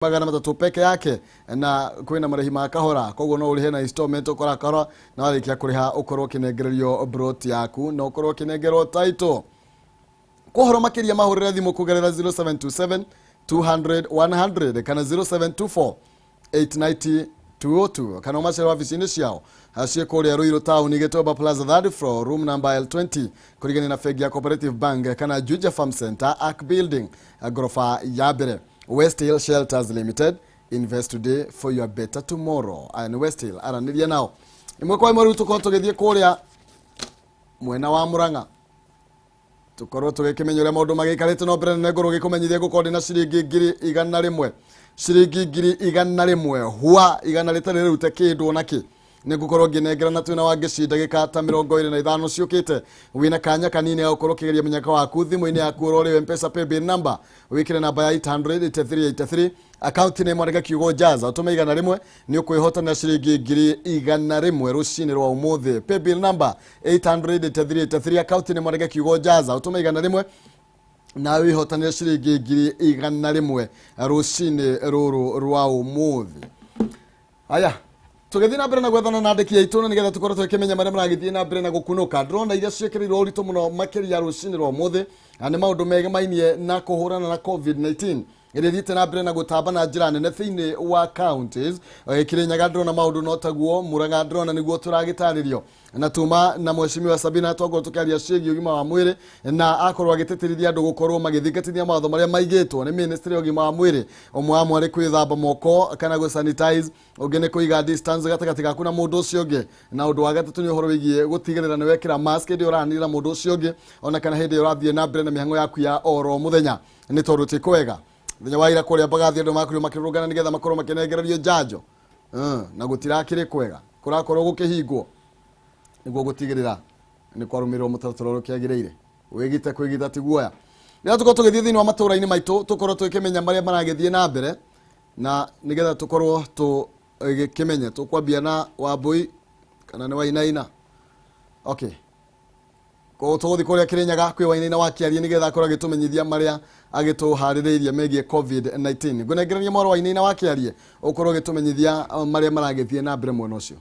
300 peke yake na kwina marĩhi ma kahora, koguo no ũrĩhe na installment ũkora kahora, na warĩkia kũrĩha ũkorwo ũkĩnengererio brot yaku na ũkorwo ũkĩnengerwo title. Kwa ũhoro makĩria mahũrĩre thimũ kũgerera 0727 200 100 kana 0724 890 202 kana ũmacere wabici-inĩ ciao ciĩ kũrĩa Ruiru Town, Gĩtomba Plaza, third floor, room number L20, kũrigania na bengi ya Cooperative Bank, kana Juja Farm Center, Ark Building, ngoroba ya mbere. West Hill Shelters Limited, invest today for your better tomorrow. Aya nĩ West Hill, aranĩria nao ĩmwe kwa ĩmwe. Rĩu tũkorwo tũgĩthiĩ kũrĩa mwena wa Murang'a, tukorwo tũgĩkĩmenya ũrĩa maũndũ magĩikarĩte. No mbere nene ngorwo gĩkũmenyithia ngũkorwo ndĩna ciringi 100,000, ciringi 100,000 hwa igana rĩtarĩ rĩrute kĩndũ ona kĩ, nĩ ngũkorwo ngĩnengera na twĩna Wangeci ndagĩka ta 25 ciũkĩte. Wĩna kanya kanini ga gũkorwo ũkĩgeria mũnyaka waku thimũ-inĩ yaku, ũrore Mpesa paybill number, wĩkĩre namba ya 800 8383, akaunti nĩ mwandĩka kiugo Jaza, ũtũme 100, nĩ ũkwĩhotanĩra ciringi 100,000 rũcinĩ rwa ũmũthĩ. Paybill number 800 8383, akaunti nĩ mwandĩka kiugo Jaza, ũtũme 100 na wĩhotanĩre ciringi 100,000 rũcinĩ rũrũ rwa ũmũthĩ. Aya, tũgĩthiĩ na mbere na gwethana na andĩki aitũ na nĩgetha tũkorwo tũkĩmenya marĩa maragĩthiĩ na mbere na gũkunũka. Ndĩrona iria ciĩkĩrĩirwo ũritũ mũno makĩria rũcinĩ rwa ũmũthĩ na nĩ maũndũ megemainie na kũhũrana na COVID-19 ĩrĩa ĩthiĩte na mbere na gũtamba na njĩra nene thĩinĩ wa counties. Kĩrĩnyaga ndĩrona maũndũ no taguo, Mũrang'a ndĩrona nĩguo tũragĩtarĩrio na tuma na mheshimiwa Sabina, twakorwo tũkĩaria ciĩgiĩ ũgima wa mwĩrĩ na akorwo agĩtĩtĩrithia andũ gũkorwo magĩthingatithia mawatho marĩa maigĩtwo nĩ ministry ya ũgima wa mwĩrĩ. Ũmwe wamo arĩ kwĩthamba moko kana gũ sanitize, ũngĩ nĩ kũiga distance gatagatĩ gaku na mũndũ ũcio ũngĩ, na ũndũ wa gatatũ nĩ ũhoro wĩgiĩ gũtigĩrĩra nĩ wekĩra mask hĩndĩ ĩrĩa ũraranĩria na mũndũ ũcio ũngĩ, ona kana hĩndĩ ĩrĩa ũrathiĩ na mbere na mĩhang'o yaku ya oro mũthenya, nĩ tondũ ti kwega. Mũthenya wa ira kũrĩa Mbagathi andũ makorirwo makĩrũrũngana nĩgetha makorwo makĩnengererio njanjo, na gũtirakĩrĩ kwega, kũrakorwo gũkĩhingwo nĩguo gũtigĩrĩra nĩ kwarũmĩrĩrwo mũtaratara ũrĩa ũkĩagĩrĩire. Wĩgite kwĩgita ti guoya. Rĩrĩa tũkorwo tũgĩthiĩ thĩinĩ wa matũũra-inĩ maitũ, tũkorwo tũgĩkĩmenya marĩa maragĩthiĩ na mbere na nĩgetha tũkorwo tũgĩkĩmenya. Tũkwambia na Wambui kana nĩ Wainaina? Okay, koguo tũgũthiĩ kũrĩa Kĩrĩnyaga kwĩ Wainaina wa Kĩarie nĩgetha akorwo agĩtũmenyithia marĩa agĩtũharĩrĩirie megiĩ COVID-19. Ngũnengerania mwaro, Wainaina wa Kĩarie, ũkorwo ũgĩtũmenyithia marĩa maragĩthiĩ na mbere mwena ũcio.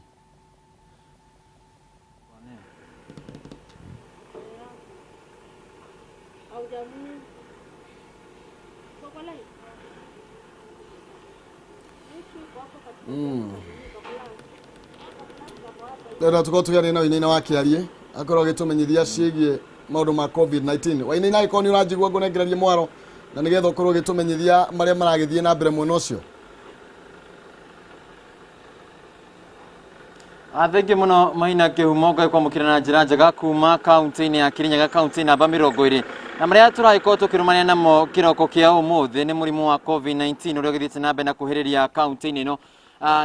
Haujamu. Kwa live. Rĩu tũkorwo tũkĩaria na Wainaina wa Kĩarie akorwo agĩtũmenyithia ciĩgiĩ maũndũ ma COVID-19. Wainaina, angĩkorwo nĩ ũranjigua, ngũnengererie mwaro na nĩgetha ũkorwo ũgĩtũmenyithia marĩa maragĩthiĩ na mbere mwena ũcio. Thengiũ mũno Maina Kĩhumo, Ngai kwamũkĩra na njĩra njega kuma kaunti-inĩ ya Kirinyaga, kaunti namba 20, na marĩa tũragĩkorwo tũkĩrũmania namo kĩroko kĩa ũmũthĩ nĩ mũrimũ wa COVID-19 ũrĩa ũgĩthiĩte na mbere na kuhĩrĩria kaunti-inĩ ĩno.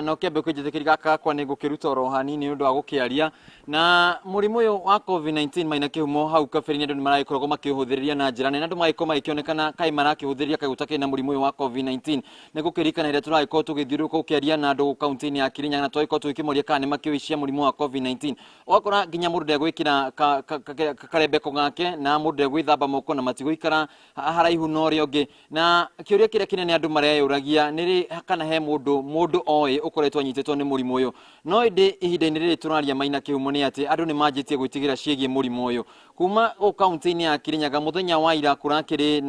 No kĩambe kwĩnjĩtĩkĩri gaka gakwa nĩ ngũkĩruta oro hanini nĩ ũndũ wa gũkĩaria na mũrimũ ũyũ wa COVID-19. Maina Kĩhumo, hau kabere-inĩ andũ nĩ maragĩkoragwo makĩũhũthĩrĩria na njĩra nene, andũ magĩkorwo magĩkĩonekana kaĩ marakĩhũthĩrĩria kaĩ gũtakĩrĩ na mũrimũ ũyũ wa COVID-19. Nĩ gũkĩririkana ĩrĩa tũragĩkorwo tũgĩthiũrũrũka gũkĩaria na andũ kaunti-inĩ ya Kirinyaga na twagĩkorwo tũgĩkĩmoria kana nĩ makĩũĩ cia mũrimũ wa COVID-19, ũgakora nginya mũndũ ndegwĩkĩra karembeko gake na mũndũ ndegwĩthamba moko na matigũikara haraihu na ũrĩa ũngĩ. Na kĩũria kĩrĩa kĩnene andũ mareyũragia nĩ rĩ kana he mũndũ oĩ ũkoretwo anyitĩtwo nĩ mũrimũ ũyũ. No ĩndĩ ihinda-inĩ rĩrĩ tũraria, Maina Kĩhumo, nĩ atĩ andũ nĩ manjĩtie gwĩtigĩra ciĩgiĩ mũrimũ ũyũ. Kuma gũkũ kaunti-inĩ ya Kirinyaga, mũthenya wa ira kũrakĩrĩ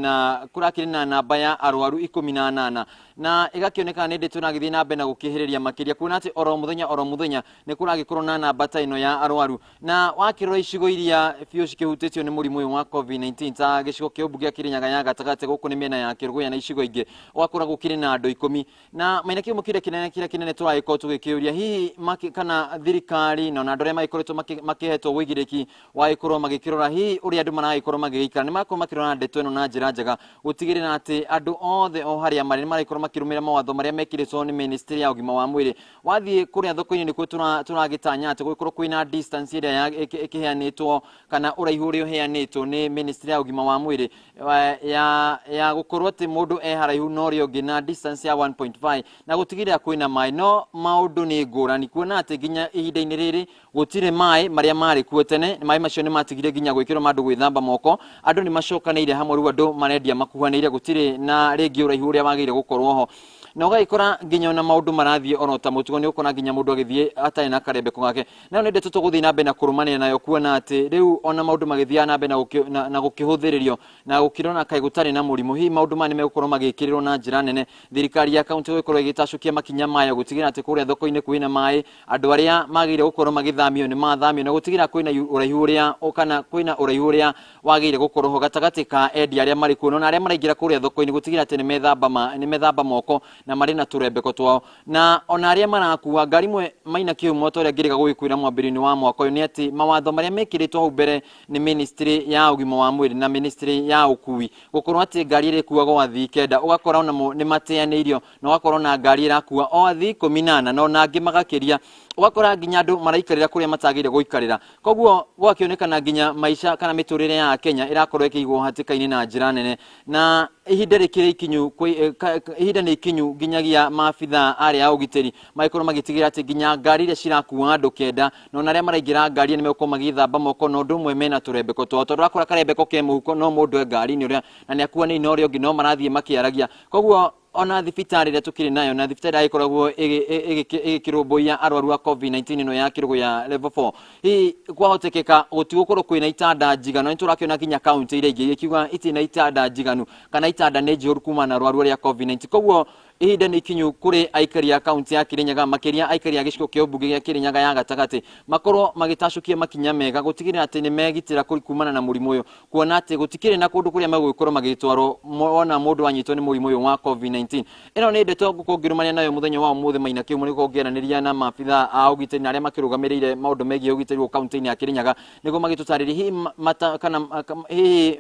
na namba ya arwaru 18, na ĩgakĩonekana nĩ ndĩ tũragĩthiĩ na mbere na gũkĩhĩrĩria makĩria, kuona atĩ oro mũthenya oro mũthenya nĩ kũragĩkorwo na namba ta ĩno ya arwaru. Na wakĩrora icigo iria biũ cikĩhutĩtio nĩ mũrimũ ũyũ wa COVID-19, ta gĩcigo kĩa ũmbunge Kirinyaga ya gatagatĩ, gũkũ nĩ mĩena ya Kĩrũgũya na icigo ingĩ, ũgakora gũkĩrĩ na andũ 10. Na Maina Kĩhumo, kĩrĩa kĩnene tũragĩkorwo tũgĩkĩũria hihi kana thirikari na ona andũ arĩa magĩkoretwo makĩhetwo ũigĩrĩki wa gĩkorwo magĩkĩrora hihi ũrĩa andũ maragĩkorwo magĩgĩikara, nĩ marakorwo makĩrora ndeto ĩno na njĩra njega gũtigĩrĩra atĩ andũ othe o harĩa marĩ nĩ maragĩkorwo makĩrũmĩrĩra mawatho marĩa mekĩrĩtwo nĩ ministry ya ũgima wa mwĩrĩ. Wathiĩ kũrĩa thoko-inĩ nĩkuo tũragĩtanya atĩ gũgĩkorwo kwĩna distance ĩrĩa ĩkĩheanĩtwo kana ũraihu ũrĩa ũheanĩtwo nĩ ministry ya ũgima wa mwĩrĩ ya gũkorwo atĩ mũndũ e haraihu na ũrĩa ũngĩ na distance ya 1.5 na gũtigĩrĩra kwĩna maĩ. No maũndũ nĩ ngũrani, kuona atĩ nginya ihinda-inĩ rĩrĩ gũtirĩ maĩ marĩa marĩ kuo tene. Maĩ macio nĩ matigire nginya gwĩkĩrwo ma andũ gwĩthamba moko. Andũ nĩ macokanĩire hamwe, rĩu andũ marendia makuhanĩire, gũtirĩ na rĩngĩ ũraihu ũrĩa wagĩrĩire gũkorwo ho. Na ũgagĩkora nginya ona maũndũ marathiĩ oro ta mũtugo, nĩ ũkona nginya mũndũ agĩthiĩ atarĩ na karembeko gake. Nayo nĩ ndeto tũgũthiĩ na mbere na kũrũmanĩra nayo, kuona atĩ rĩu ona maũndũ magĩthiaga na mbere na gũkĩhũthĩrĩrio na gũkĩrona kaĩ gũtarĩ na mũrimũ, hihi maũndũ maya nĩ megũkorwo magĩkĩrĩrwo na njĩra nene. Thirikari ya kaunti gũgĩkorwo ĩgĩtacũkia makinya mayo gũtigĩrĩra atĩ kũrĩa thoko-inĩ kwĩna maĩ, andũ arĩa magĩrĩire gũkorwo magĩthamio nĩ mathamio, na gũtigĩrĩra kwĩna ũraihu ũrĩa kana kwĩna ũraihu ũrĩa wagĩrĩire gũkorwo ho gatagatĩ ka endia arĩa marĩ kuo na arĩa maraingĩra kũrĩa thoko-inĩ, gũtigĩrĩra atĩ nĩ methamba moko na marĩ na tũrembeko twao, na ona arĩa marakua ngari imwe. Maina Kĩhumo, ta ũrĩa ngĩrĩga gũgĩkwĩra mwambĩrĩrio-inĩ wa mwaka ũyũ, nĩ atĩ mawatho marĩa mekĩrĩtwo hau mbere nĩ ministry ya ũgima wa mwĩrĩ na ministry ya ũkui, gũkorwo atĩ ngari ĩrĩa ĩkuagwo athii 9, ũgakora onamo nĩ mateanĩirio, na ũgakora ona ngari ĩrakua o athii 18 na ona angĩ magakĩria, ũgakora nginya andũ maraikarĩra kũrĩa matagĩrĩire gũikarĩra. Koguo gwakĩonekana nginya maica kana mĩtũrĩre ya Kenya ĩrakorwo ĩkĩigwo hatĩka-inĩ na njĩra nene, na ihinda rĩkĩrĩ ikinyu, ihinda nĩ ikinyu nginyagia maabitha arĩa a ũgitĩri magĩkorwo magĩtigĩrĩra atĩ nginya ngari iria cirakua andũ 9 na ona arĩa maraingĩra ngari nĩ megũkorwo magĩthamba moko na ũndũ ũmwe mena tũrembeko twao, tondũ ũrakora karembeko ke mũhuko no mũndũ e ngari-inĩ ũrĩa na nĩ akuanĩire na ũrĩa ũngĩ, no marathiĩ makĩaragia. Koguo ona thibitarĩ ĩrĩa tũkĩrĩ nayo, na thibitarĩ ĩrĩa ĩgĩkoragwo ĩgĩkĩrũmbũiya arwaru a COVID-19 ĩno ya kĩrũgũ ya level 4, hihi kwahotekeka gũtigũkorwo kwĩna itanda njiganu. Nĩ tũrakĩona nginya kaunti iria ingĩ ikiuga itirĩ na itanda njiganu kana itanda nĩ njihũru kumana na arwaru arĩa a COVID-19. Koguo ihinda nĩ ikinyu kũrĩ aikari a kaunti ya Kirinyaga, makĩria aikari a gĩcigo kĩa ũmbunge gĩa Kirinyaga ya gatagatĩ, makorwo magĩtacũkia makinya mega gũtigĩrĩra atĩ nĩ megitĩra kumana na mũrimũ ũyũ, kuona atĩ gũtikĩrĩ na kũndũ kũrĩa megũgĩkorwo magĩtwarwo wona mũndũ anyitwo nĩ mũrimũ ũyũ wa COVID-19. Ĩno nĩ ndeto ngũkorwo ngĩrũmania nayo mũthenya wa ũmũthĩ. Maina Kĩhumo, nĩguo ngĩaranĩria na maabitha a ũgitĩri na arĩa makĩrũgamĩrĩire maũndũ megiĩ ũgitĩri gũkũ kaunti-inĩ ya Kirinyaga, nĩguo magĩtũtarĩrie hihi mata, kana hihi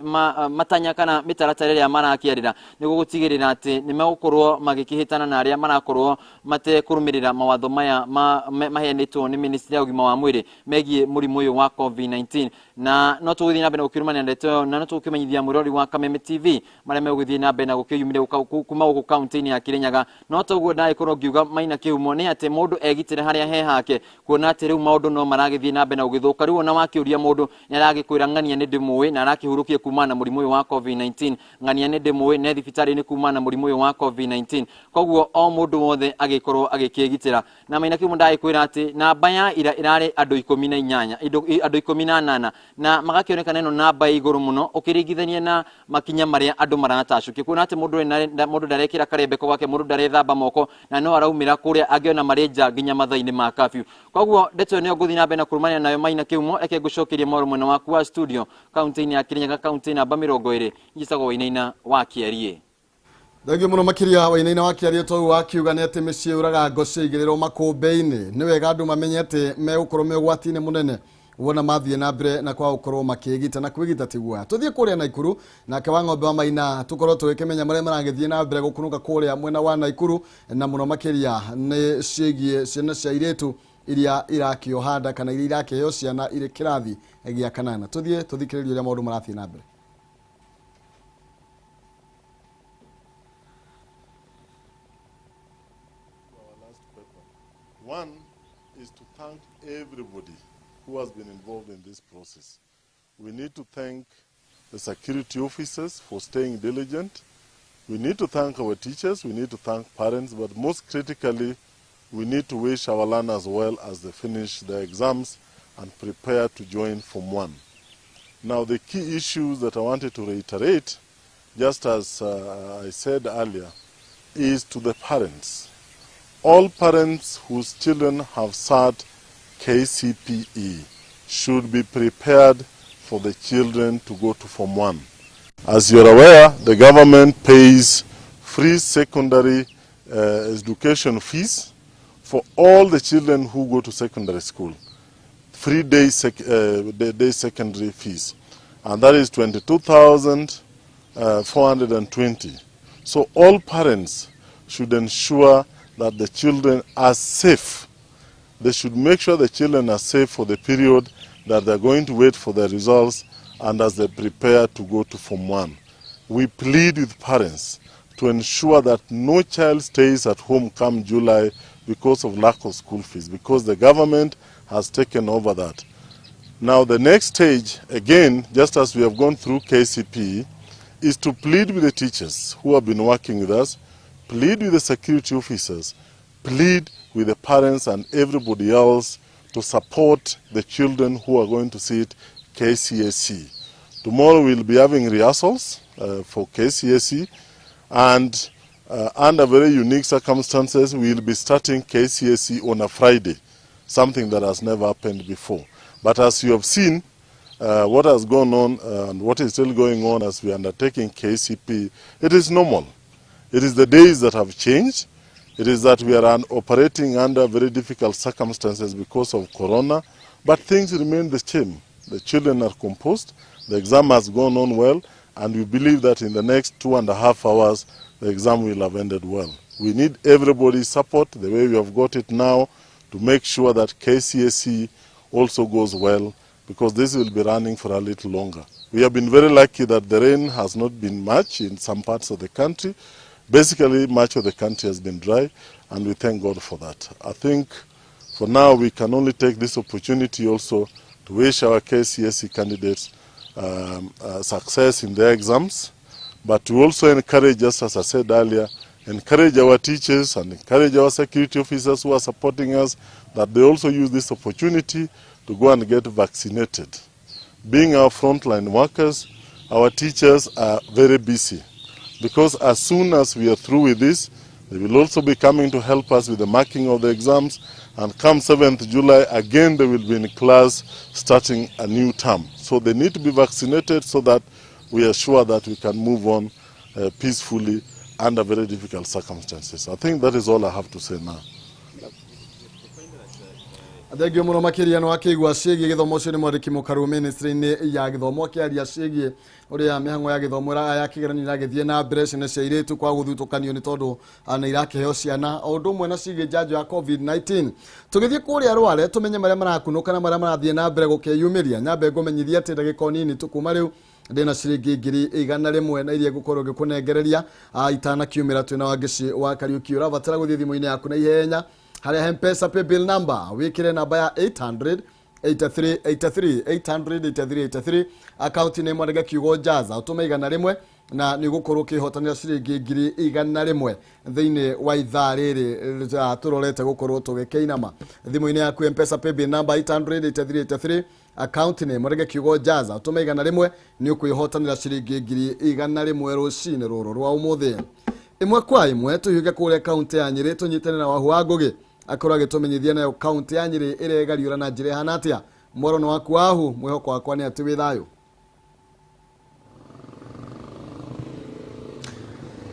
matanya kana mĩtaratara ĩrĩa marakĩarĩra nĩguo gũtigĩrĩra atĩ nĩ megũkorwo magĩkĩhĩtana na arĩa marakorwo matekũrũmĩrĩra mawatho maya maheanĩtwo nĩ ministry ya ũgima wa mwĩrĩ megiĩ mũrimũ ũyũ wa COVID-19. Na no tũgũthiĩ na mbere na gũkĩrũmania ndeto ĩyo, na no tũgũkĩmenyithia mwĩrori wa Kameme TV marĩa megũgĩthiĩ na mbere na gũkĩyumĩria kuma gũkũ kaunti-inĩ ya Kirinyaga. No toguo ndagĩkorwo ngiuga, Maina Kĩhumo, nĩ atĩ mũndũ egitĩre harĩa he hake, kuona atĩ rĩu maũndũ no maragĩthiĩ na mbere na gũgĩthũka. Rĩu ona wakĩũria mũndũ nĩ aragĩkwĩra ng'ania nĩ ndĩmũĩ na arakĩhurũkia kumana na mũrimũ ũyũ wa COVID-19, ng'ania nĩ ndĩmũĩ ne thibitarĩ-inĩ kumana na mũrimũ ũyũ wa COVID-19. Koguo o mũndũ wothe agĩkorwo agĩkĩgitĩra. Na Maina Kĩhumo, ndagĩkwĩra atĩ namba ya ira ĩrarĩ andũ 18, andũ 18, na magakĩonekana ĩno namba ĩ igũrũ mũno ũkĩringithania na makinya marĩa andũ maratacũkia, kuona atĩ mũndũ ndarekĩra karembeko gake, mũndũ ndarethamba moko, na no araumĩra kũrĩa angĩona marĩ nja nginya mathaa-inĩ ma curfew. Koguo ndeto ĩyo nĩyo ngũthiĩ na mbere na kũrũmania nayo. Maina Kĩhumo, reke ngũcokerie mwaro mwena waku wa studio, kaunti-inĩ ya Kirinyaga, kaunti namba 20. Njĩtagwo Wainaina wa Kĩarie. Thengio mũno makĩria, Wainaina wa Kĩarie. Tou wakiuga nĩ atĩ mĩciĩ yũraga ngo ciaigĩrĩrwo makũmbĩ-inĩ. Nĩ wega andũ mamenye atĩ megũkorwo me ũgwati-inĩ mũnene wona mathiĩ na mbere na kwaga gũkorwo makĩgita, na kwĩgita ti guoya. Tũthiĩ kũrĩa Naikuru nake wa ng'ombe wa Maina, tũkorwo tũgĩkĩmenya marĩa maragĩthiĩ na mbere gũkunũka kũrĩa mwena wa Naikuru, na mũno makĩria nĩ ciĩgiĩ ciana cia airĩtu iria irakĩoha nda kana iria irakĩheo ciana irĩ kĩrathi gĩa kanana. Tũthiĩ tũthikĩrĩrie ũrĩa maũndũ marathiĩ na mbere. Our last paper. One is to thank everybody who has been involved in this process. We need to thank the security officers for staying diligent. We need to thank our teachers, we need to thank parents, but most critically, we need to wish our learners well as they finish their exams and prepare to join Form 1. Now, the key issues that I wanted to reiterate, just as I said earlier, is to the parents. All parents whose children have sat KCPE should be prepared for the children to go to Form 1. As you're aware, the government pays free secondary education fees for all the children who go to secondary school. Free day secondary fees. And that is 22,420. So all parents should ensure that the children are safe. They should make sure the children are safe for the period that they're going to wait for the results and as they prepare to go to Form 1. We plead with parents to ensure that no child stays at home come July because of lack of school fees, because the government has taken over that. Now the next stage, again, just as we have gone through KCPE, is to plead with the teachers who have been working with us. Plead with the security officers, plead with the parents and everybody else to support the children who are going to sit KCSE. Tomorrow we'll be having rehearsals for KCSE, and under very unique circumstances, we'll be starting KCSE on a Friday, something that has never happened before. But as you have seen, what has gone on and what is still going on as we are undertaking KCPE, it is normal. It is the days that have changed. It is that we are operating under very difficult circumstances because of Corona, but things remain the same. The children are composed, the exam has gone on well, and we believe that in the next 2.5 hours, the exam will have ended well. We need everybody's support, the way we have got it now, to make sure that KCSE also goes well, because this will be running for a little longer. We have been very lucky that the rain has not been much in some parts of the country. Basically, much of the country has been dry, and we thank God for that. I think for now we can only take this opportunity also to wish our KCSE candidates success in their exams, but to also encourage, just as I said earlier, encourage our teachers and encourage our security officers who are supporting us, that they also use this opportunity to go and get vaccinated. Being our frontline workers, our teachers are very busy, because as soon as we are through with this, they will also be coming to help us with the marking of the exams, and come 7th July, again they will be in class starting a new term. So they need to be vaccinated so that we are sure that we can move on peacefully under very difficult circumstances. I think that is all I have to say now. Thengio mũno makĩria nĩ wakĩigua ciĩgiĩ gĩthomo. Ũcio nĩ mwandĩki mũkaru ministry-inĩ ya gĩthomo, akĩaria ciĩgiĩ ũrĩa mĩhang'o ya gĩthomo ya kĩgeranio ĩragĩthiĩ na mbere, ciana cia airĩtu kwa gũthutũkanio nĩ tondũ nĩ irakĩheo ciana, o ũndũ ũmwe na ciĩgiĩ njanjo ya COVID-19. Tũgĩthiĩ kũrĩa Rware tũmenye marĩa marakunũka na marĩa marathiĩ na mbere gũkĩyumĩria. Nyambe ngũmenyithia atĩ ndagĩka o nini tu kuma rĩu ndĩna ciringi 100,000 na iria ngũkorwo ngĩkũnengereria itanakiumĩra. Twĩna Wangeci wa Kariũki. Ũrabatara gũthiĩ thimũ-inĩ yaku na ihenya harĩa Mpesa paybill number, wĩkĩre namba ya 800 8383, 800 8383, akaunti nĩ mwandĩke kiugo jaza, ũtũme 100 na nĩ ũgũkorwo ũkĩhotanĩra ciringi 100,000 thĩinĩ wa ithaa rĩrĩ tũrorete gũkorwo tũgĩkĩinama. Thimũ-inĩ yaku, Mpesa paybill number 800 8383, account name mwandĩke kiugo jaza, ũtũme 100, nĩ ũkwĩhotanĩra ciringi 100,000 rũcinĩ rũrũ rwa ũmũthĩ. Ĩmwe kwa ĩmwe tũhiũke kũrĩa kaunti ya Nyĩrĩ, tũnyitane na Wahu wa Ngũgĩ akorwo agĩtũmenyithia nayo kaunti ya Nyĩrĩ ĩregariũra na njĩra ĩhana atĩa. Mworono waku Wahu, mwĩhoko wakwa nĩ atĩ wĩ thayũ.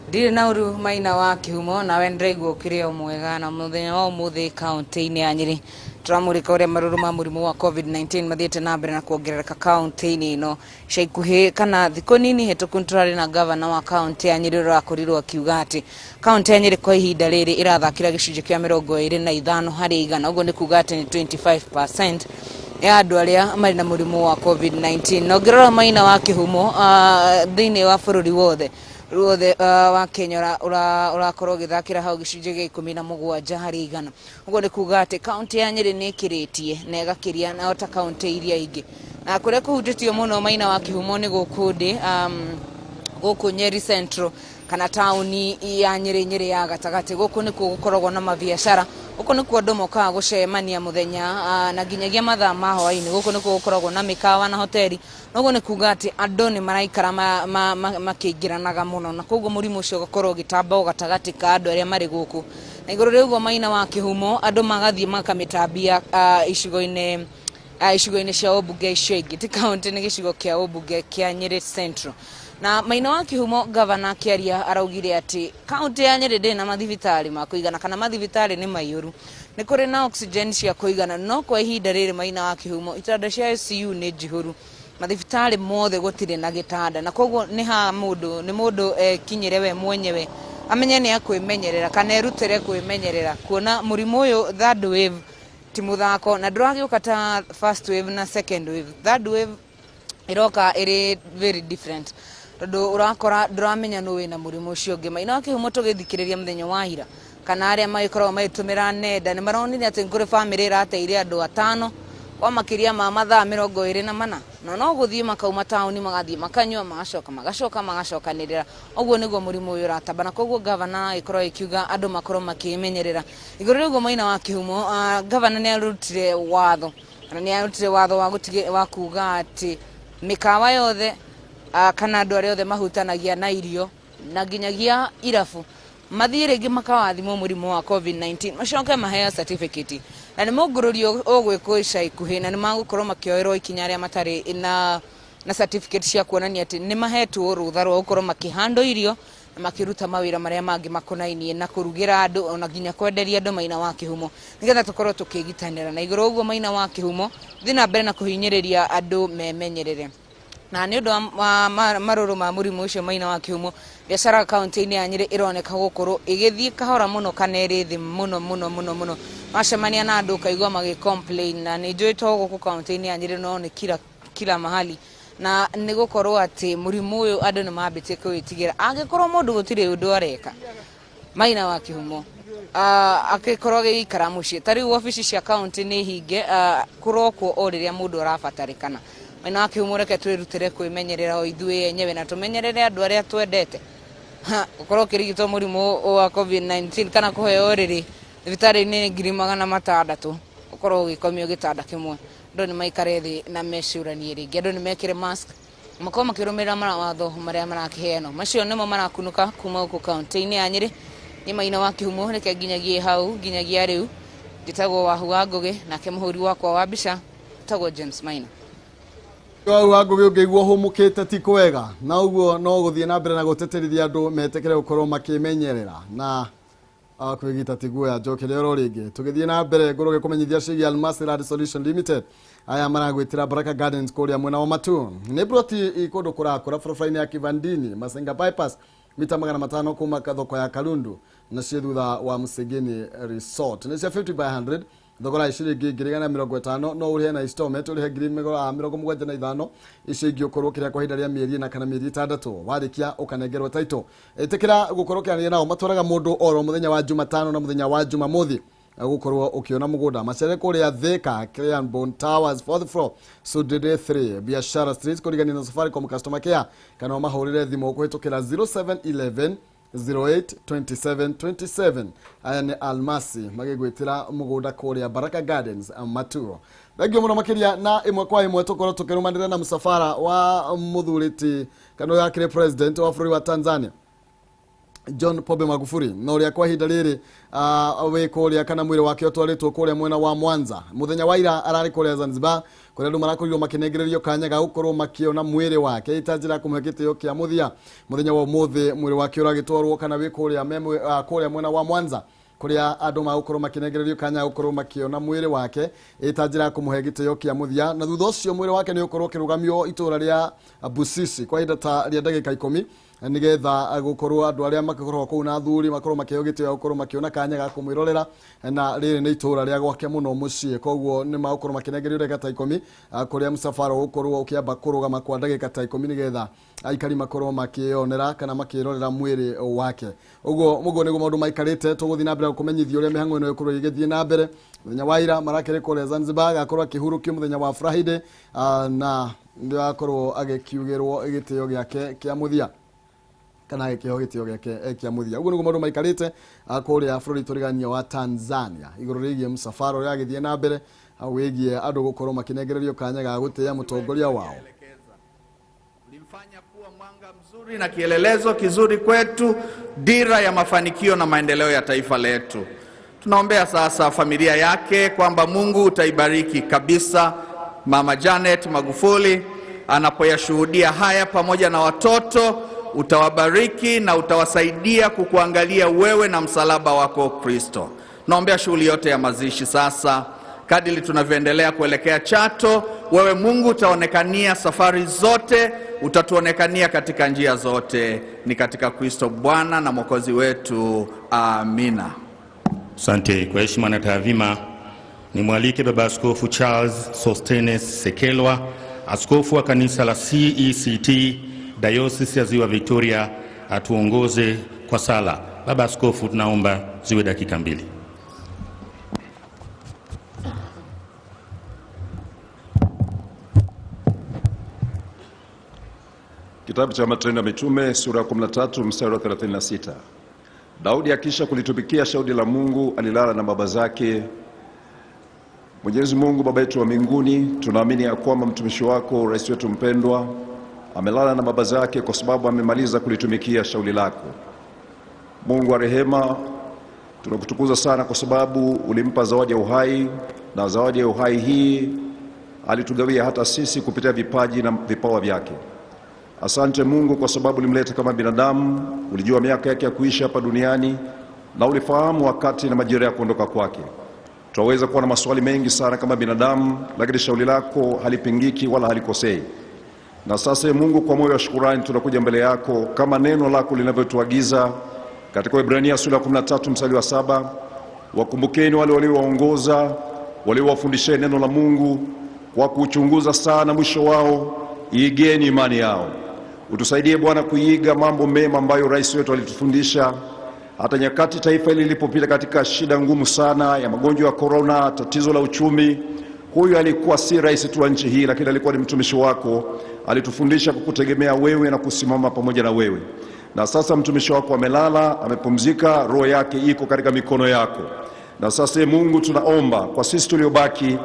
Ndirĩ na ũru, Maina wa Kĩhumo, nawe ndĩraigua ũkĩrĩ o mwega. Na mũthenya wa ũmũthĩ kaunti-inĩ ya Nyĩrĩ tũramũrĩka ũrĩa marũrũ ma mũrimũ wa COVID-19 mathiĩte na mbere na kuongerereka kaunti-inĩ ĩno. Ica ikuhĩ kana thikũ nini hĩtũku nĩtũrarĩ na gavana wa kaunti ya Nyĩrĩ ũrĩa ũrakorirwo akiuga atĩ kaunti ya Nyĩrĩ kwa ihinda rĩrĩ ĩrathakĩra gĩcunjĩ kĩa 25%. Ũguo nĩ kuga atĩ nĩ 25% ya andũ arĩa marĩ na mũrimũ wa COVID-19. Na ũngĩrora, Maina wa Kĩhumo, thĩinĩ wa bũrũri wothe ruothe wa Kenya ũrakorwo ũgĩthakĩra hau gĩcunjĩ gĩa 17%. Ũguo nĩ kuga atĩ kaunti ya Nyĩrĩ nĩ ĩkĩrĩtie na ĩgakĩria na ota kaunti iria ingĩ. Na kũrĩa kũhutĩtio mũno, Maina wa Kĩhumo, nĩ gũkũ ndĩ gũkũ Nyeri Central kana taũni ya Nyĩrĩ, Nyĩrĩ ya gatagatĩ. Gũkũ nĩkuo gũkoragwo na mabiacara, gũkũ nĩkuo andũ mokaga gũcemania mũthenya na nginyagia mathaa ma hwaĩ-inĩ. Gũkũ nĩkuo gũkoragwo na mĩkawa na hoteli, na ũguo nĩ kuga atĩ andũ nĩ maraikara makĩingĩranaga mũno, na koguo mũrimũ ũcio ũgakorwo ũgĩtamba o gatagatĩ ka andũ arĩa marĩ gũkũ. Na igũrũ rĩa ũguo, Maina wa Kĩhumo, andũ magathiĩ makamĩtambia icigo-inĩ cia ũmbunge icio ingĩ, ti kaunti, nĩ gĩcigo kĩa ũmbunge kĩa Nyĩrĩ Central. Na Maina wa Kĩhumo, gavana akĩaria araugire atĩ kaunti ya Nyĩrĩ ndĩrĩ na mathibitarĩ ma kũigana kana mathibitarĩ nĩ maiyũru, nĩ kũrĩ na oxygen cia kũigana, no kwa ihinda rĩrĩ, Maina wa Kĩhumo, itanda cia ICU nĩ njihũru, mathibitarĩ mothe gũtirĩ na gĩtanda. Na koguo nĩ ha mũndũ nĩ mũndũ ekinyĩre we mwenyewe amenye nĩ akwĩmenyerera kana erutĩre kwĩmenyerera, kuona mũrimũ ũyũ third wave ti mũthako na ndũragĩũka ta first wave na second wave. Third wave ĩroka ĩrĩ very different, tondũ ũrakora ndũramenya nũ wĩna mũrimũ ũcio ũngĩ. Maina wa Kĩhumo, tũgĩthikĩrĩria mũthenya wa ira kana arĩa magĩkoragwo magĩtũmĩra nenda nĩ maronire atĩ kũrĩ bamĩrĩ ĩrateire andũ atano. Kwa makiria ma mathaa 24 na no guthie makauma tauni magathie makanyua magacoka magacoka magacokanirira uguo niguo murimu uyu uratamba. Na koguo gavana ikorwo ikiuga andu makorwo makimenyerera iguru riguo Maina wa Kihumo. Gavana ni arutire watho na ni arutire watho wa gutige wa kuga ati mikawa yothe kana andu aria othe mahutanagia na irio na nginyagia irabu mathie ringi makawathimwo murimu wa COVID-19 macoke maheo certificate na nĩ mũngũrũrio ũgwĩkwo ica ikuhĩ na nĩ magũkorwo makĩoerwo ikinya arĩa matarĩ na certificate cia kuonania atĩ nĩ mahetwo rũtha rwa gũkorwo makĩhandwo irio na makĩruta mawĩra marĩa mangĩ makonainie na kũrugĩra andũ ona nginya kwenderia andũ Maina wa Kĩhumo nĩgetha tũkorwo tũkĩgitanĩra. Na igũrũ ũguo Maina wa Kĩhumo thiĩ na mbere na kũhinyĩrĩria andũ memenyerere na nĩ ũndũ wa marũrũ ma mũrimũ ũcio. Maina wa Kĩhumo, biacara kaunti-inĩ ya Nyĩrĩ ĩroneka gũkorwo ĩgĩthiĩ kahora mũno kana ĩrĩ thĩ mũno mũno mũno mũno. Macemania na andũ ũkaigua magĩ complain na nĩ njũĩ to gũkũ kaunti-inĩ ya Nyĩrĩ no nĩ kila mahali, na nĩ gũkorwo atĩ mũrimũ ũyũ andũ nĩ mambĩtie kũwĩtigĩra. Angĩkorwo mũndũ gũtirĩ ũndũ areka Maina wa Kĩhumo akĩkorwo agĩikara mũciĩ, ta rĩu wabici cia kaunti nĩ hinge, kũrokwo o rĩrĩa mũndũ arabatarĩkana. Maina wa Kĩhumo, reke twĩrutĩre kwĩmenyerera o ithuĩ enyewe na tũmenyerere andũ arĩa twendete. Gũkorwo ũkĩrigitwo mũrimũ wa COVID-19 kana kũheo ũrĩrĩ thibitarĩ-inĩ 600,000 ũkorwo ũgĩkomio gĩtanda kĩmwe. Andũ nĩ maikare thĩ na mecũranie rĩngĩ, andũ nĩ mekĩre mask, makorwo makĩrũmĩrĩra mawatho marĩa marakĩheanwo. Macio nĩmo marakunũka kuma gũkũ kaunti-inĩ ya Nyĩrĩ. Nĩ Maina wa Kĩhumo, reke nginyagie hau nginyagia rĩu. Njĩtagwo Wahu wa Ngũgĩ, nake mũhũri wakwa wa mbica etagwo James Maina. Wau wa Ngũgĩ, ũngĩigua ũhũmũkĩte ti kwega, na ũguo no gũthiĩ na mbere na gũtĩtĩrithia andũ metĩkĩre gũkorwo makĩmenyerera na kwĩgita ti guoya. Njokere oro rĩngĩ tũgĩthiĩ na mbere ngũrũge kũmenyithia ciĩgiĩ Almasi Land Solution Limited. Aya maragwĩtĩra Baraka Gardens kũrĩa mwena wa Matu. Nĩ broti kũndũ kũrakũra barabara-inĩ ya Kivandini Masenga Bypass, mita 500 kuma thoko ya Kalundu, na ciĩ thutha wa Musegeni Resort. Nĩ cia 50 by 100, thogora ciringi 150,000. No ũrĩhe na installment, ũrĩhe 75,000, icio ingĩ ũkorwo ũkĩrĩha kwa ihinda rĩa mĩeri 4 kana mĩeri 6, warĩkia ũkanengerwo title. Ĩtĩkĩra gũkorwo ũkĩaranĩria nao. Matwaraga mũndũ oro mũthenya wa Jumatano na mũthenya wa Jumamothi gũkorwo ũkĩona mũgũnda. Macere kũrĩa Thika, Cleanbone Towers, fourth floor, Sudede 3, Biashara Street, kũrigania na Safaricom customer care, kana ũmahũrĩre thimũ kũhĩtũkĩra 0711 08 27 27. Aya nĩ Almasi magĩgwĩtĩra mũgũnda kũrĩa Baraka Gardens, Maturo. Thengio mũno makĩria. Na ĩmwe kwa ĩmwe tũkorwo tũkĩrũmanĩrĩra na mũcabara wa mũthurĩti kana ũrĩa akĩrĩ president wa bũrũri wa Tanzania John Pombe Magufuli, na ũrĩa kwa ihinda rĩrĩ wĩ kũrĩa kana mwĩrĩ wake ũtwarĩtwo kũrĩa mwena wa Mwanza. Mũthenya wa ira ararĩ kũrĩa Zanzibar, kũrĩa andũ marakorirwo makĩnengererio kanya ga gũkorwo makĩona mwĩrĩ wake ita njĩra ya kũmũhe gĩtĩo kĩa mũthia. Mũthenya wa ũmũthĩ mwĩrĩ wake ũragĩtwarwo kana wĩ kũrĩa mwena wa Mwanza, kũrĩa andũ magũkorwo makĩnengererio kanya gũkorwo makĩona mwĩrĩ wake ĩta njĩra ya kũmũhe gĩtĩo kĩa mũthia. Na thutha ũcio mwĩrĩ wake nĩ ũkorwo ũkĩrũgamio itũra rĩa Busisi kwa ihinda ta rĩa ndagĩka 10, nĩgetha gũkorwo andũ arĩa makoragwo kũu na athuri makorwo makĩheo gĩtĩo gĩa gũkorwo makĩona kanya ga kũmwĩrorera. Na rĩrĩ nĩ itũra rĩa gwake mũno mũciĩ, koguo nĩ magũkorwo makĩnengerio ndagĩka ta 10, kũrĩa mũcabara ũgũkorwo ũkĩamba kũrũgama kwa ndagĩka ta 10, nĩgetha aikari makorwo makĩonera kana makĩrorera mwĩrĩ wake. Ũguo mũguo nĩguo maũndũ maikarĩte. Tũgũthiĩ na mbere gũkũmenyithia ũrĩa mĩhang'o ĩno ĩgũkorwo ĩgĩthiĩ na mbere. Mũthenya wa ira marakĩrĩ kũrĩa Zanzibar, agakorwo akĩhurũkio mũthenya wa Friday, na nĩ akorwo agĩkiugĩrwo gĩtĩo gĩake kĩa mũthia kana agĩkĩheo gĩtĩo gĩake kĩa mũthia. Ũguo nĩguo maũndũ maikarĩte kũrĩa bũrũri tũrigania wa Tanzania igũrũ rĩgiĩ mũcabara ũrĩa agĩthiĩ na mbere wĩgiĩ andũ gũkorwo makĩnengererio kanya ga gũtĩĩa mũtongoria wao. Ulimfanya kuwa mwanga mzuri na kielelezo kizuri kwetu, dira ya mafanikio na maendeleo ya taifa letu. Tunaombea sasa familia yake kwamba Mungu utaibariki kabisa Mama Janet Magufuli anapoyashuhudia haya pamoja na watoto, utawabariki na utawasaidia kukuangalia wewe na msalaba wako Kristo. Naombea shughuli yote ya mazishi sasa kadiri tunavyoendelea kuelekea Chato, wewe Mungu utaonekania safari zote, utatuonekania katika njia zote, ni katika Kristo Bwana na Mwokozi wetu. Amina. Asante. Kwa heshima na taadhima, nimwalike Baba Askofu Charles Sostenes Sekelwa, askofu wa kanisa la CECT Diocese ya Ziwa Victoria, atuongoze kwa sala. Baba Askofu, tunaomba ziwe dakika 2. Kitabu cha Matendo ya Mitume sura ya 13 mstari wa 36. Daudi akisha kulitumikia shauri la Mungu alilala na baba zake. Mwenyezi Mungu Baba yetu wa mbinguni, tunaamini ya kwamba mtumishi wako rais wetu mpendwa amelala na baba zake kwa sababu amemaliza kulitumikia shauri lako. Mungu wa rehema, tunakutukuza sana kwa sababu ulimpa zawadi ya uhai, na zawadi ya uhai hii alitugawia hata sisi kupitia vipaji na vipawa vyake. Asante Mungu kwa sababu ulimleta kama binadamu, ulijua miaka yake ya kuishi hapa duniani na ulifahamu wakati na majira ya kuondoka kwake. Twaweza kuwa na maswali mengi sana kama binadamu, lakini shauri lako halipingiki wala halikosei. Na sasa ee Mungu, kwa moyo wa shukurani tunakuja mbele yako kama neno lako linavyotuagiza katika Waebrania sura ya 13 mstari wa 7, wakumbukeni wale waliowaongoza, waliowafundisheni neno la Mungu, kwa kuchunguza sana mwisho wao, iigeni imani yao. Utusaidie Bwana kuiiga mambo mema ambayo rais wetu alitufundisha hata nyakati taifa hili lilipopita katika shida ngumu sana ya magonjwa ya korona, tatizo la uchumi. Huyu alikuwa si rais tu wa nchi hii, lakini alikuwa ni mtumishi wako. Alitufundisha kukutegemea wewe na kusimama pamoja na wewe. Na sasa mtumishi wako amelala, amepumzika, roho yake iko katika mikono yako. Na sasa ee Mungu, tunaomba kwa sisi tuliobaki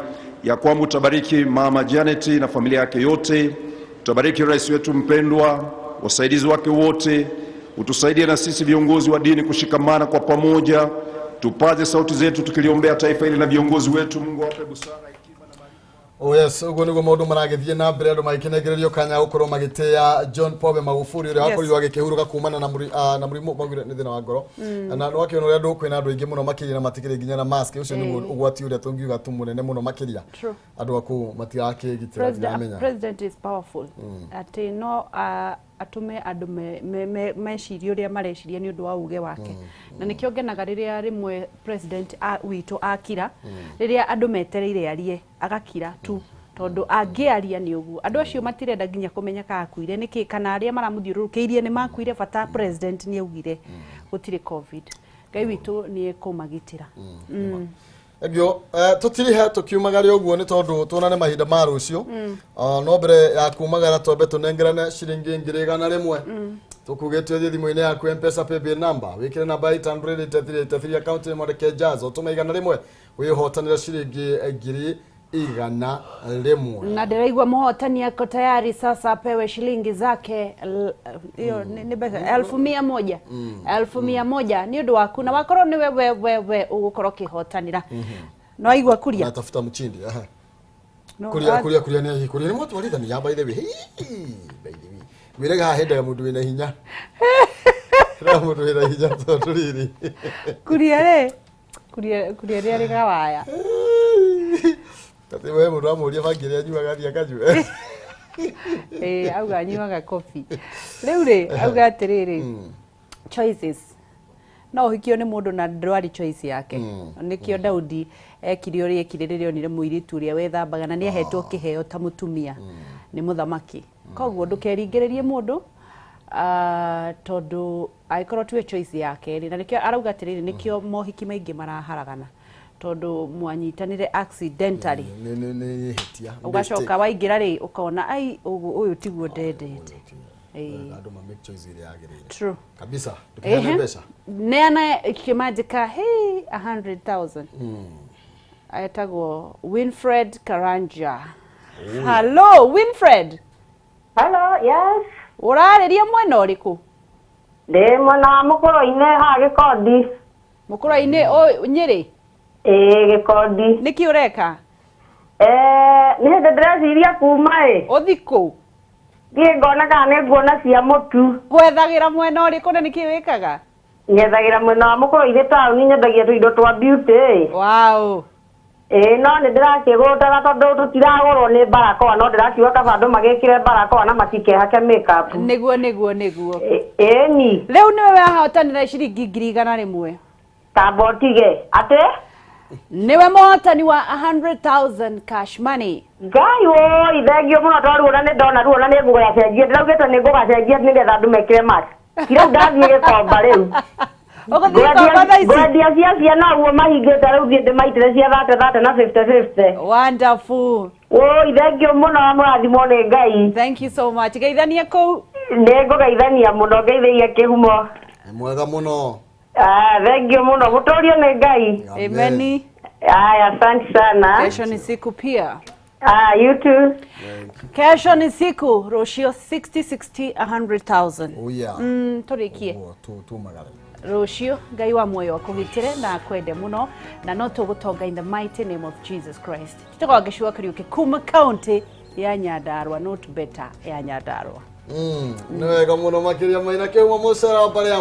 ya kwamba utabariki Mama Janet na familia yake yote, utabariki rais wetu mpendwa, wasaidizi wake wote, utusaidie na sisi viongozi wa dini kushikamana kwa pamoja, tupaze sauti zetu tukiliombea taifa hili na viongozi wetu. Mungu awape busara. Oh yes, uguo niguo maundu maragithie na mbere andu magikinengererio kanya gukorwo magitia John Pombe Magufuli uria wakorirwo agĩkĩhurũka kumana na na mũrimũ maugire nĩ thĩna wa ngoro. Na nĩwakĩona ũrĩa andũ kwĩna andũ aingĩ mũno makĩria na matikĩrĩ nginya na mask. Ũcio nĩguo ũgwati ũrĩa tũngiuga tu mũnene mũno makĩria. Andũ a kũu matirakĩgitĩra ndiramenya. President is powerful. Atĩ no atũme andũ mecirie ũrĩa mareciria nĩ ũndũ wa uge wake. Na nĩkĩo ngenaga rĩrĩa rĩmwe president witũ akira, rĩrĩa andũ metereire arie agakira tu, tondũ angĩaria nĩ ũguo andũ acio matirenda nginya kũmenya kana akuire nĩkĩ, kana arĩa maramũthiũrũrũkĩirie nĩ makuire, bata president nĩ augire gũtirĩ COVID. Ngai witũ nĩ ekũmagitĩra. Egio, tutirihe tukiumagare ũguo nĩ tondũ tuonane mahinda ma rũciũ. No mbere ya kumagara twambe tũnengerane ciringi 100,000. Tukugĩte ũthiĩ thimũ-inĩ yaku M-Pesa paybill number, wĩkĩre namba 883 account ĩmwe Jazz, ũtũme 100 wĩhotanĩre ciringi 100,000. Na ndĩraigua mũhotani ako tayari sasa apewe shilingi zake hiyo ni mbeca 100,000. 100,000 nĩ ũndũ waku, na wakorwo nĩwe we ũgũkorwo ũkĩhotanĩra. No aigua kuria natafuta mchindi. Aha. No, kuria kuria kuria nĩ kuria nĩ mũtwarithania, by the way. Hey, by the way, wĩrega haha hendaga mũndũ wĩna hinya. Hendaga mũndũ wĩna hinya tondũ rĩrĩ kuria rĩ kuria kuria rĩ arĩ gawaya. Ati we mũndũ amũria bangi ĩrĩa anyuaga athiĩ akanyue. Ĩĩ, auga anyuaga coffee. Rĩu rĩ auga atĩrĩrĩ, choices no ũhikio nĩ mũndũ na ndwarĩ choice yake. Nĩkĩo Daudi ekire ũrĩa ekire rĩrĩa onire mũirĩtu ũrĩa wethambaga na nĩahetwo kĩheo ta mũtumia nĩ mũthamaki. Koguo ndũkeringĩrĩrie mũndũ, tondũ angĩkorwo tiwe choice yake rĩ, na nĩkĩo arauga atĩrĩrĩ, nĩkĩo mohiki maingĩ maraharagana, tondũ mwanyitanĩre accidentally. Nĩ hĩtia. Ũgacoka waingĩra rĩ ũkona ai ũyũ tiguo ndendete. Ĩĩ. Andũ ma make choice ĩrĩa yagĩrĩire. True. Kabisa. Ndũkĩheane mbeca. Neana kĩmanjĩka hey 100,000. Etagwo Winfred Karanja. Hello Winfred. Hello, yes. Ũrarĩria mwena ũrĩkũ? Ndĩ mwena wa Mũkũrũ-inĩ haha Gĩkondi. Mũkũrũ-inĩ ũyũ Nyĩrĩ? Ĩĩ, Gĩkondi. Nĩkĩ ũreka? Nĩ hĩndĩ ndĩreciria kuma ĩ. Ũthi kũ? Thiĩ ngona kana nĩ nguona cia mũtu. Gwethagĩra mwena ũrĩkũ na nĩkĩ wĩkaga? Nyethagĩra mwena wa Mũkũrũ-inĩ taũni, nyendagia tũindo twa beauty. Wow. Ĩĩ, no nĩ ndĩrakĩgũtaga tondũ tũtiragũrwo nĩ barakoa, no ndĩrakiuga kaba andũ magĩkĩre barakoa na matikehake makeup. Nĩguo nĩguo nĩguo. Ĩni. Rĩu nĩwe wahotanĩra ciringi 100,000. Tamba ũtige. Atĩ? Nĩwe mũhotani wa 100,000 cash money. Ngai woi, thengio mũno tondũ ruo na nĩ ndona ruo na nĩ ngũgacenjia. Ndĩraugĩte nĩ ngũgacenjia nĩgetha andũ mekĩre mask. Rĩu ndathiĩ Gĩkomba rĩu. Ũgũthiĩ Gĩkomba thaa ici? Ngwendia cia ciana ũguo mahingĩte rĩu thiĩ ndĩmaitĩre cia thate thate na fifty fifty. Wonderful. Woi, thengio mũno na mũrathimwo nĩ Ngai. Thank you so much. Geithania kũu. Nĩ ngũgeithania mũno ngeithĩria kĩhumo. Nĩ mwega mũno. Ah, thengio mũno mũtũrio nĩ Ngai. Ameni. Aya, asante sana. Kesho ni siku pia. Ah, you too. Kesho ni siku rũciũ 60 60 100,000. Oh yeah. Tũrĩkie. Ũguo, tumagare. Rũciũ Ngai wa muoyo akũgitĩre na akwende mũno na no tũgũtonga in the mighty name of Jesus Christ. Tũtagwa Gĩcua Kariũki kuma kaunti ya Nyandarua, not better ya Nyandarua. Nĩ wega mũno makĩria Maina Kĩhumo mũcera wa mbarĩ ya.